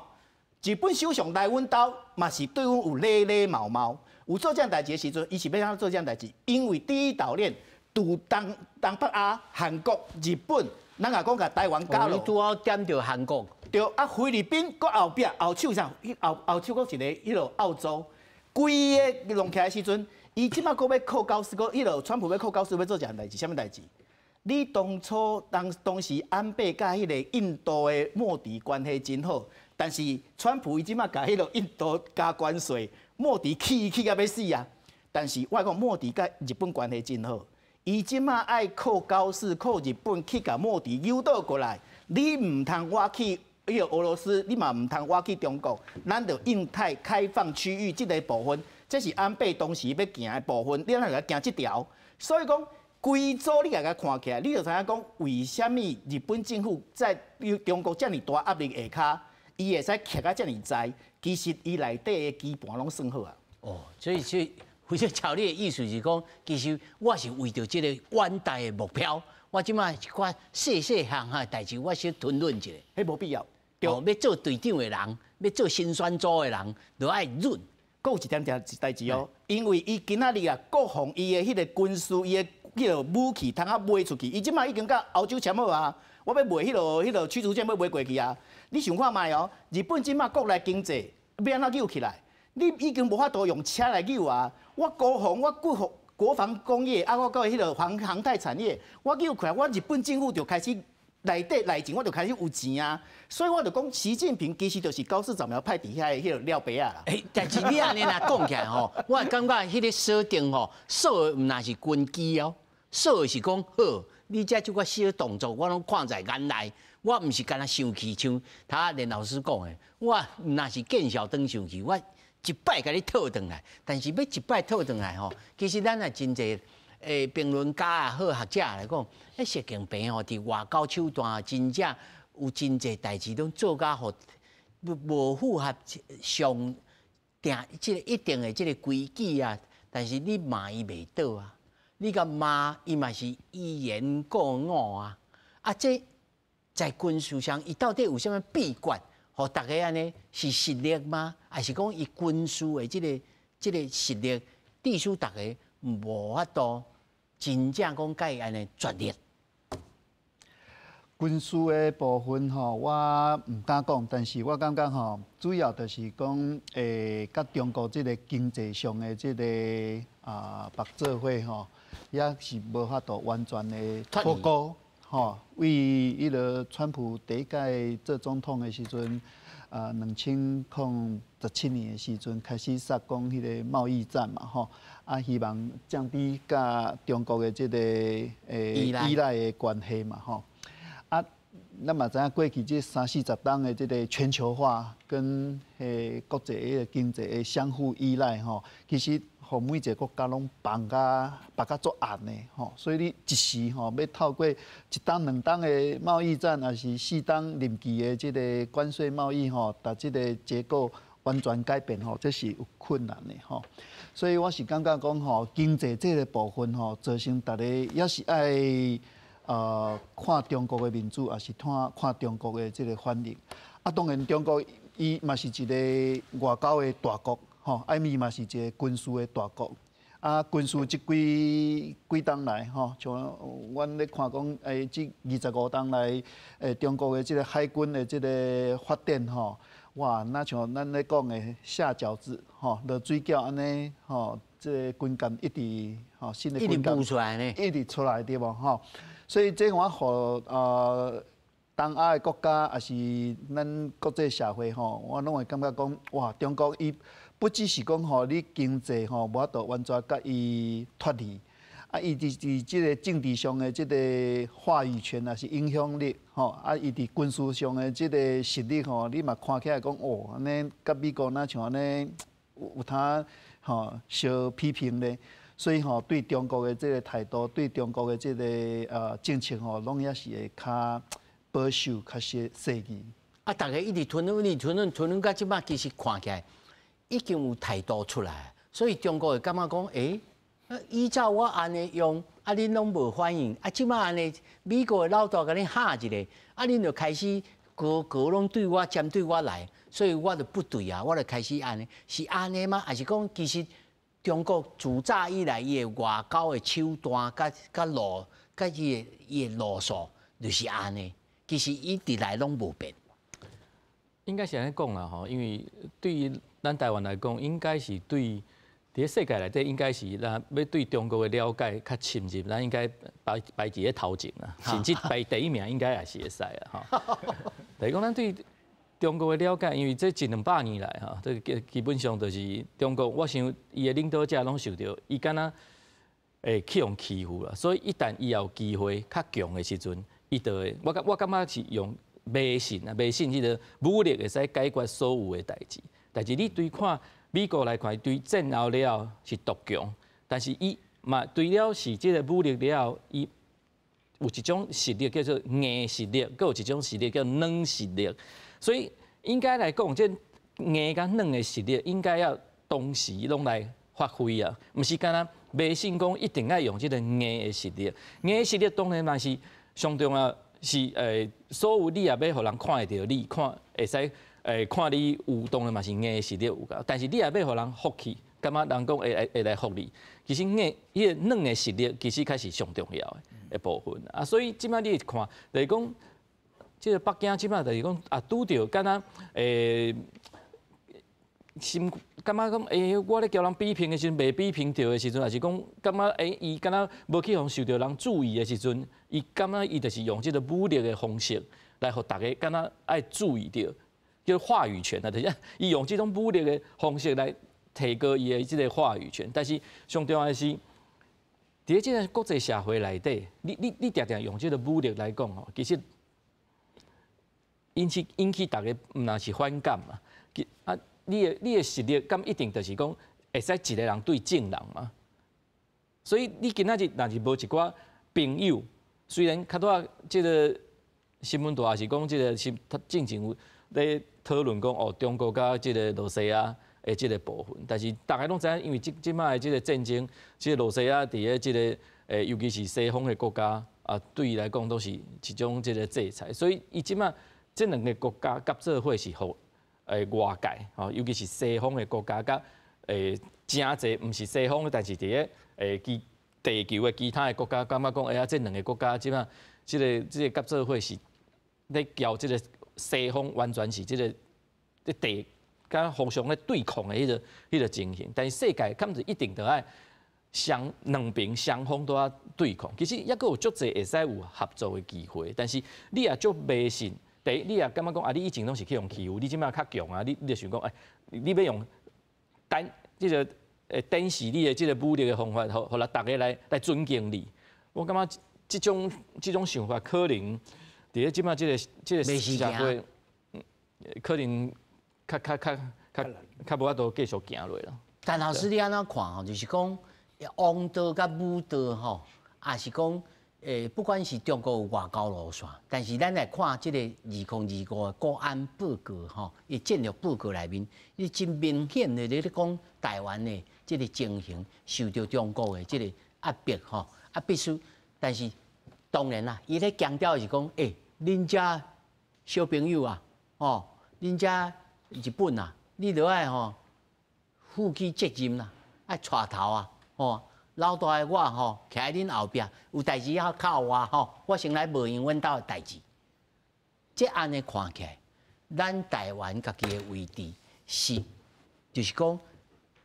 日本首相來阮兜，嘛是對阮有禮禮貌貌。有做這項代誌的時陣，伊是欲按怎做這項代誌？因為第一島鏈，除東北亞、韓國、日本，咱若講共台灣加落，拄好點著韓國。對啊，菲律賓閣後壁後手啥？後手閣一个彼个澳洲，規个弄起來時陣，伊這馬閣欲靠高市，閣彼个川普欲靠高市欲做一項代誌，啥物代誌？你當初當時安倍佮彼个印度的莫迪關係真好，但是川普伊這馬共彼个印度加關稅，莫迪氣氣甲欲死啊！但是我講莫迪佮日本關係真好，伊這馬愛靠高市靠日本去共莫迪誘導過來，你毋通我去彼个俄羅斯，你嘛毋通我去中國，咱著印太開放區域這个部分，這是安倍當時欲行的部分，你哪會行這條？所以講。規組你共共看起來，你就知影講為啥物日本政府在中國遮爾大壓力下跤，伊會使徛甲遮爾在，其實伊內底的基盤攏算好啊。哦，所以，或者照你的意思是講，其實我是為著這个遠大的目標，我這擺一寡細細項項的代誌，我先吞忍一下。彼無必要。對，欲做隊長的人，欲做新選組的人，就愛忍。閣有一點點代誌哦，因為伊今仔日啊，國防伊的彼个軍事，伊的彼个武器通啊賣出去，伊這擺已經佮歐洲簽好啊。我欲賣彼个驅逐艦欲賣過去啊！你想看覓哦？日本這擺國內經濟欲按怎扭起來？你已經無法度用車來扭啊！我國防，我國防工業啊，我閣彼个航太產業，我扭起來，我日本政府就開始內底內政，我就開始有錢啊！所以我就講，習近平其實就是高市早苗派佇遐的彼个廖爸仔啦。欸，但是你按呢若講起來吼，我感覺彼个鎖定吼，鎖的毋但是軍機哦，鎖的是講好。你這這寡小動作，我攏看在眼內。我毋是干焦生氣，像頭連老師講的，我毋若是見笑轉生氣，我一擺共你討轉來。但是欲一擺討轉來吼，其實咱也真濟評論家也好，學者來講，彼習近平吼，佇外交手段真正有真濟代誌攏做甲予無符合上定這个一定的這个規矩啊。但是你罵伊袂倒啊。你共罵伊嘛是依言故我啊！啊，這在軍事上，伊到底有啥物秘訣？予逐家按呢是實力嗎？抑是講伊軍事的這个實力，致使逐家無法度真正講共伊按呢決裂。軍事的部分吼，我毋敢講，但是我感覺吼，主要就是講，佮中國這个經濟上的這个縛做伙吼，也是無法度完全的脫鈎吼。為彼个川普第一屆做總統的時陣，2017年的時陣開始殺講彼個貿易戰嘛吼，啊，希望降低佮中國的這个依賴的關係嘛吼。啊，咱嘛知影過去這三四十冬的這个全球化跟國際的經濟的相互依賴吼，其實予每一个國家攏綁甲綁甲足絚的吼，所以你一時吼欲透過一冬兩冬的貿易戰，抑是四冬任期的這个關稅貿易吼，把這个結構完全改變吼，這是有困難的吼。所以我是感覺講吼，經濟這个部分吼，造成逐家也是愛看中國的面子，抑是看看中國的這个反應。啊，當然中國伊嘛是一个外交的大國，吼，啊伊嘛是一个軍事的大國。啊，軍事這幾幾冬來，吼，像阮咧看講，這25冬來，中國的這个海軍的這个發展，吼，哇，若像咱咧講的下餃子，吼，落水餃按呢，吼，這个軍艦一直，吼，新的軍艦一直出來呢，一直出來對無，吼。所以這我予東亞的國家，抑是咱國際社會吼，我攏會感覺講，哇，中國伊不只是講吼，你經濟吼無法度完全共伊脫離，啊，伊佇這个政治上的這个話語權，抑是影響力，吼，啊，伊佇軍事上的這个實力吼，你嘛看起來講，哦，按呢佮美國若像按呢有通吼相批評咧。所以吼，對中國的這个態度，對中國的這个政策吼，攏也是會較保守、較細細膩。啊，逐家一直吞忍，一直吞忍，吞忍到這擺，其實看起來已經有態度出來，所以中國會感覺講，欸，以前我按呢用，啊，恁攏無反應，啊，這擺按呢，美國的老大共恁嚇一下，啊，恁就開始個個攏對我針對我來，所以我就不對啊，我就開始按呢，是按呢嗎？抑是講其實？中國自早以來，伊的外交的手段、佮佮路、佮伊的路數，就是按呢。其實伊直來攏無變。應該是按呢講啦吼，因為對於咱台灣來講，應該是對佇世界內底，應該是咱欲對中國的了解較深入，咱應該排排佇咧頭前啦，甚至排第一名應該也是會使啦吼。就是講咱對中國的了解，因為這一兩百年來吼，這基本上就是中國，我想伊的領導者攏受著，伊敢若會去予欺負啦，所以一旦伊有機會較強的時陣，伊就會，我感覺是用迷信啊，迷信彼个武力會使解決所有的代誌。但是你對看美國來看，對戰後了後是獨強，但是伊嘛除了是這个武力了後，伊有一種實力叫做硬實力，閣有一種實力叫軟實力。所以應該來講，這硬佮軟的實力應該要同時攏來發揮啊，毋是干焦迷信講一定愛用這個硬的實力，硬的實力當然嘛是上重要，是所有你也欲予人看會著你，看會使看你有當然嘛是硬的實力有夠，但是你也欲予人服氣，感覺人講會來服你。其實硬彼個軟的實力其實較是上重要的部分啊，所以這擺你會看，就是講這個北京這擺就是講啊，拄著敢若心感覺講，我咧共人比拼的時陣，袂比拼著的時陣，抑是講感覺伊敢若無去予受著人注意的時陣，伊感覺伊就是用這個武力的方式來予大家敢若愛注意著，叫話語權啊，就是伊用這種武力的方式來提高伊的這個話語權。但是上重要的是，佇咧這個國際社會內底，你定定用這個武力來講吼，其實引起大家毋但是反感嘛，啊。你的實力敢一定就是講會使一個人對眾人嘛？所以你今仔日若是無一寡朋友，雖然較拄仔這個新聞台也是講這個是進前有咧討論講哦，中國佮這個羅西亞的這個部分，但是大家攏知影，因為這這擺的這個戰爭，這個羅西亞佇咧這個尤其是西方的國家啊，對伊來講都是一種這個制裁，所以伊這擺這兩個國家合做伙是予外界吼，尤其是西方的國家，佮誠濟毋是西方，但是佇咧其地球的其他的國家，感覺講欸呀，這兩個國家這擺這個合做伙是咧交這個西方完全是這個咧地佮互相咧對抗的彼個情形。但是世界敢是一定著愛雙兩邊雙方都愛對抗？其實猶閣有足濟會使有合作的機會，但是你也足迷信。第一，你也感覺講啊，你以前攏是去予欺負，你這擺較強啊，你就想講，欸，你欲用單這個展示你的這個武力的方法，予予大家來尊敬你。我感覺這種想法可能佇咧這擺這個社會，可能較無法度繼續行落啦。陳老師，你按怎看吼？就是講王道佮武道吼，抑是講，不管是中國有外交路線，但是咱來看這個2025的國安報告吼，伊戰略報告內面，伊真明顯的咧講台灣的這個情形受著中國的這個壓迫吼，啊必須，但是當然啦，伊咧強調是講，恁遮小朋友啊，吼，恁遮日本啊，你著愛吼負起責任啦，愛帶頭啊，吼。老大的我吼，徛佇恁後壁，有代誌要靠我吼，我先來無閒阮兜的代誌。這按呢看起來，咱台灣家己的位置是，就是講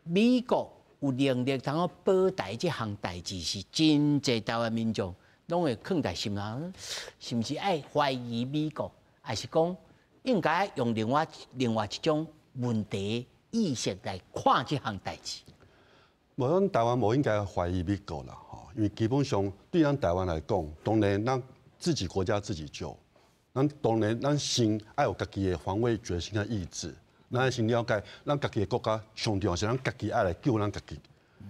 美國有能力通好保台這項代誌，是真濟台灣民眾攏會囥佇心內，是毋是愛懷疑美國，抑是講應該用另外一種問題意識來看這項代誌？無，咱台灣無應該懷疑美國啦，吼，因為基本上對咱台灣來講，當然咱自己國家自己救，咱當然咱先愛有家己的防衛決心和意志，咱愛先了解咱家己的國家上重要是咱家己愛來救咱家己。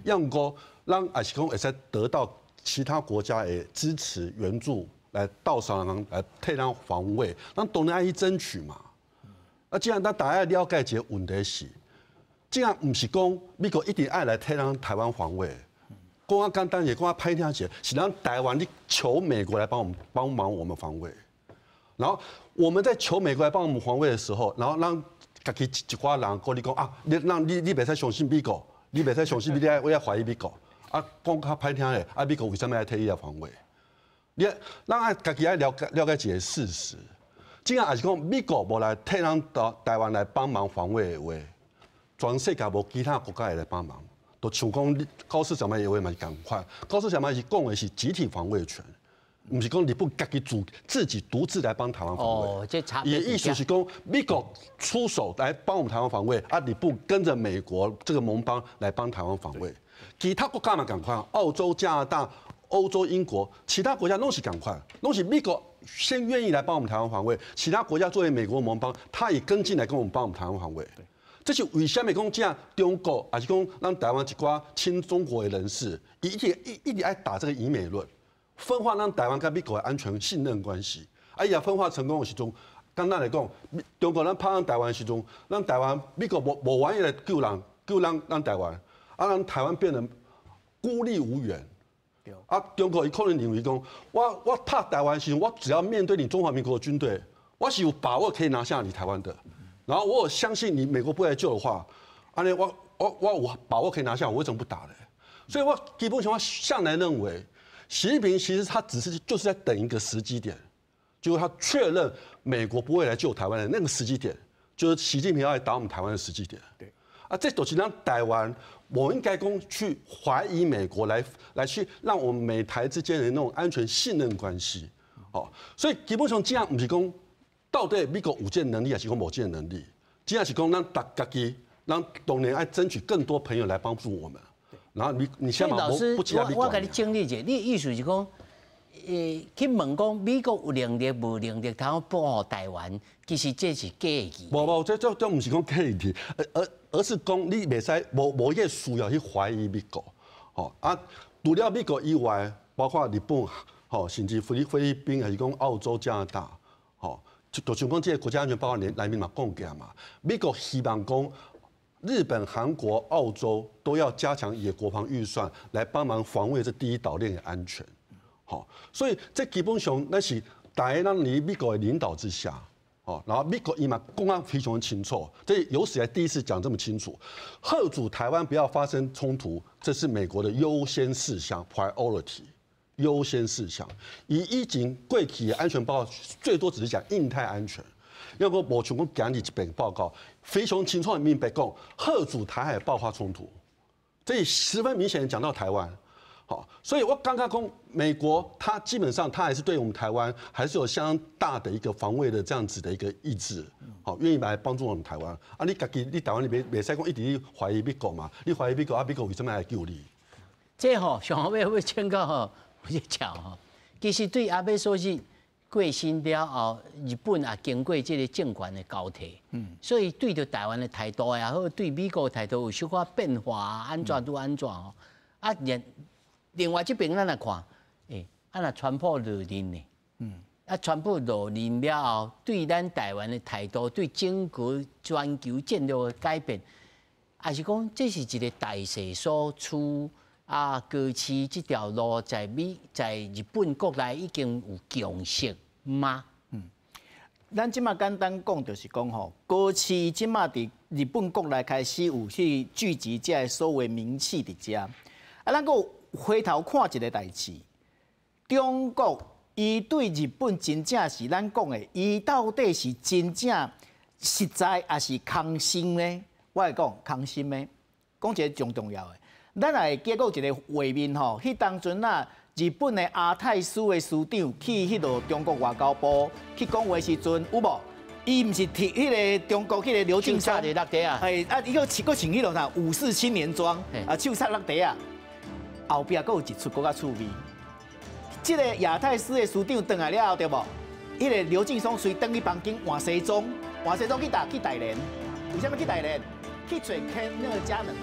抑毋過，咱也是講會使得到其他國家的支持援助，來鬥相共來替咱防衛，咱當然愛去爭取嘛。啊，既然咱大家了解一個問題是，這樣毋是講美國一定愛來替咱台灣防衛，講較簡單一點，講較歹聽一點，是咱台灣咧求美國來幫我們幫忙我們防衛。然後我們在求美國來幫我們防衛的時候，然後讓家己一寡人閣咧講啊，你讓你袂使相信美國，你袂使相信美國，我愛懷疑美國。啊，講較歹聽的，啊，美國為啥物愛替你來防衛？你咱愛家己愛了解了解一個事實。這樣也是講美國無來替咱台灣來幫忙防衛的話，全世界無其他國家會來幫忙，就像講高市早苗的話嘛是仝款，高市早苗是講的是集體防衛權，毋是講日本家己自己獨自來幫台灣防衛。哦，這差伊的意思是講美國出手來幫我們台灣防衛，啊，日本跟着美國這個盟邦來幫台灣防衛。其他國家嘛仝款，澳洲、加拿大、歐洲、英國，其他國家攏是仝款，攏是美國先願意來幫我們台灣防衛，其他國家作為美國盟邦，他也跟進來跟我們幫我們台灣防衛。這是為啥物講這樣中國，抑是講咱台灣一寡親中國的人士，伊一直一直愛打這個疑美論，分化咱台灣佮美國的安全信任關係。啊，伊若分化成功的時陣，簡單來講，中國咱拍咱台灣時陣，咱台灣美國無無願意來救人，救咱咱台灣，啊，咱台灣變成孤立無援。啊，中國伊可能認為講，我我拍台灣時陣，我只要面對你中華民國的軍隊，我是有把握可以拿下你台灣的。然後我相信你美國不會來救的話，按呢我我我有把握可以拿下，我為什麼不打呢？所以我基本上我向來認為，習近平其實他只是就是在等一個時機點，就是他確認美國不會來救台灣的那個時機點，就是習近平要來打我們台灣的時機點。啊，這就是讓台灣，我應該講去懷疑美國來來去讓我們美台之間的那種安全信任關係。哦，所以基本上這樣毋是講到底美國有這個能力，還是講無這個能力？這樣是講咱逐家己，咱當然愛爭取更多朋友來幫助我們。然後你你先老師，我我共你整理一下，你的意思是講，去問講美國有能力無能力通保護台灣，其實這是假的。無無，這這這毋是講假議題，而而而是講你袂使無無彼個需要去懷疑美國。吼啊，除了美國以外，包括日本，吼，甚至菲菲律賓，還是講澳洲、加拿大，吼，就就像講這个國家安全報告內內面嘛講過嘛，美國希望講日本、韓國、澳洲都要加強伊的國防預算，來幫忙防衛這第一島鏈的安全。好，所以這基本上那是大家咱佇美國的領導之下，哦，然後美國伊嘛講得非常清楚，這有史以來第一次講這麼清楚，嚇阻台灣不要發生衝突，這是美國的優先事項（priority）。優先事項。以以前過去的安全報告最多只是講印太安全，抑閣無像講今日這份報告非常清楚的明白講，嚇阻台海爆發衝突，這十分明顯的講到台灣。好，所以我剛剛講美國，它基本上它還是對我們台灣還是有相當大的一個防衛的這樣子的一個意志，好，願意來幫助我們台灣。啊，你家己你台灣你袂袂使講一直懷疑美國嘛？你懷疑美國啊？美國為什麼來救你？這吼上後尾會請教吼，有一條吼，其實對安倍首相過身了後，日本也經過這個政權的交替，所以對著台灣的態度也好，對美國的態度有小可變化，按怎都按怎吼。啊，另另外這邊咱來看，欸，啊若川普落任呢？啊，川普落任了後，對咱台灣的態度，對整個全球戰略的改變，還是講這是一個大勢所趨啊？高市這條路在美在日本國內已經有共識嗎？咱這馬簡單講就是講吼，高市這馬佇日本國內開始有去聚集這个所謂名氣佇遮，啊，咱閣回頭看一个代誌，中國伊對日本真正是咱講的，伊到底是真正實在，抑是空心呢？我會講空心的，講一个上重要的，咱也會記閣一个畫面吼，彼當陣啊，日本的亞太司的司長去彼落中國外交部去講話時陣，有無？伊毋是提彼个中國彼个劉靜山，嘿，啊，伊閣穿閣穿彼落啥武士青年裝，啊，手插橐袋仔。後壁閣有一出閣較趣味，這个亞太司的司長轉來了後，對無？彼个劉勁松隨轉去房間換西裝，換西裝去佗？去大連。為啥物去大連？去揣天那个佳能。